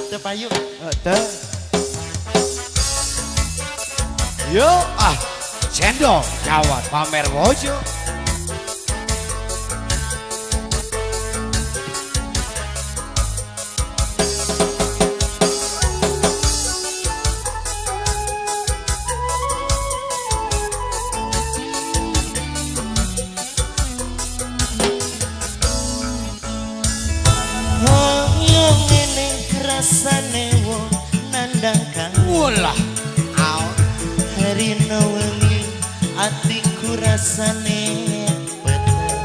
Teu payu. Teu. Yo ah, cendol dawet pamer bojo. Rasane wong nandang kang Walah, aon rino wengi atiku rasane peteng.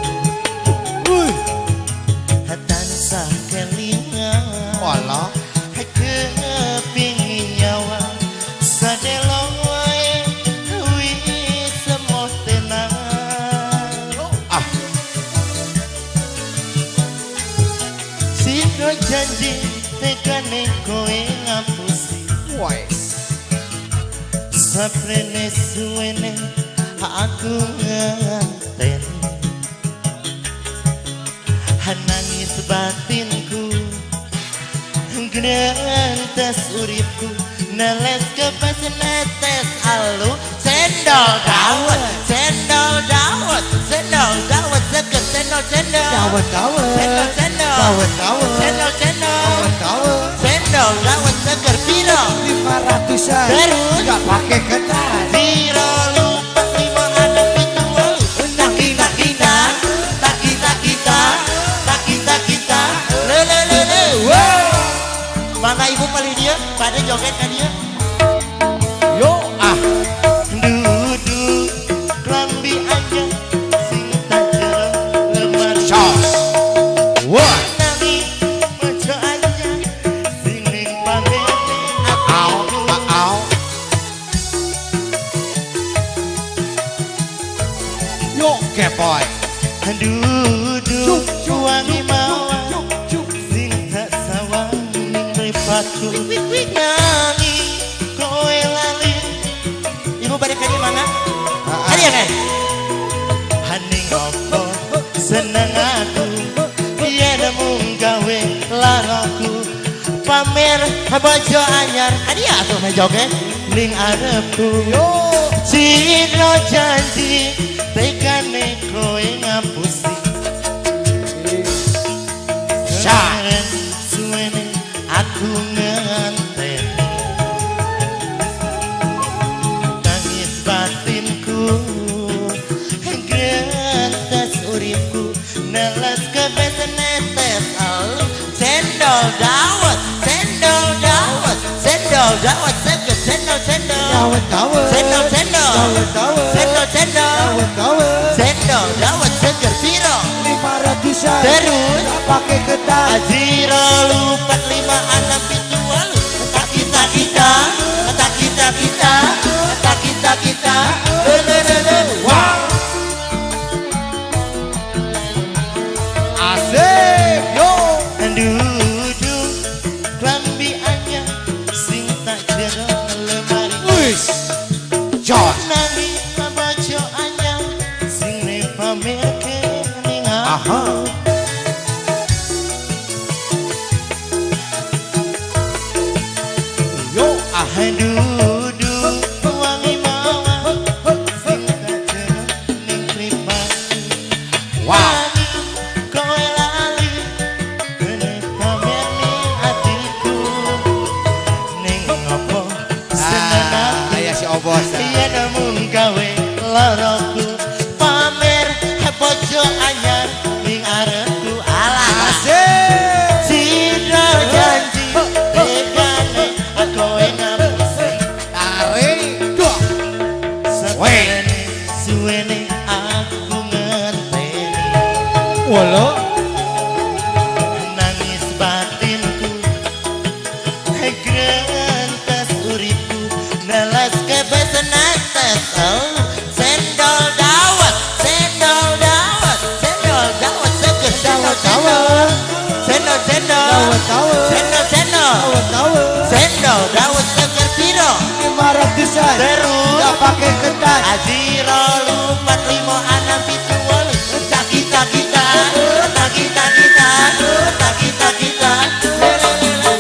Wih, tansah kelingan. Walah, kepingin nyawa sadelong wae wis semoh tenang. Ah, sino janji tekane kowe ngapusi. Wes. Saprene suwene aku ngenteni. Nangis batinku grentes uripku neles kepes netes alu cendol dawet cendol dawet cendol dawet seger cendol cendol Dawet dawet. Cendol cendol Dawet dawet. Cendol cendol Dawet dawet. Cendol dawet seger piro 500-an. Terus? Enggak pakai ketan. Piro lupa 5 6 7 8 tak kita kita tak kita kita tak kita kita le le le le. Wow. Mangga ibu paling dia pada joget kan dia. Yo ah, Duduk klambi aja sing tak jero lemari. Jos. Wah, Nami bojo aja sing ning pamere au, atiku. Au. Yo kepoy. Duduk wangi mawar Cuk, cuk. sing tak sawang ning mripatku. Nanging kowe lali. Ibu balik lagi mana? Ada ya kan? Haning opo seneng aku yen mung gawe laraku pamer bojo anyar. Ada ya atuh joget ning arepku. Yo. Cino janji tekane kowe ngapusi. Syah. Suwene aku ngenteni. Nangis batinku grentes uripku neles kebes netes alu cendol dawet cendol dawet cendol dawet seger cendol cendol Dawet dawet. Cendol cendol Dawet dawet. Cendol cendol Dawet dawet. Cendol dawet seger piro 500-an. Terus? Enggak pakai ketan. Ajiro lupat 5 6 7 8 tak kita kita tak kita kita tak kita kita le le le le. Wow. Asik, yo. Duduk klambi anyar sing tak jero lemari. Wis. Jos. Nami bojo anyar sing ning pamerke ning Aha. aku. Yo ah. Duduk wangi mawar sing tak jero ning mripatku. Wow. Nanging kowe lali kene pamer ning atiku. Ning opo seneng Ah, aku aya si Obos. yen mung gawe laraku pamer bojo anyar ning arepku. Alah. Asik. Cino janji tekane kowe ngapusi.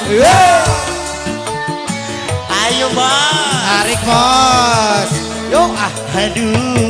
Yo. Ayo, Bos. Tarik, Bos. Yo ah. Aduh.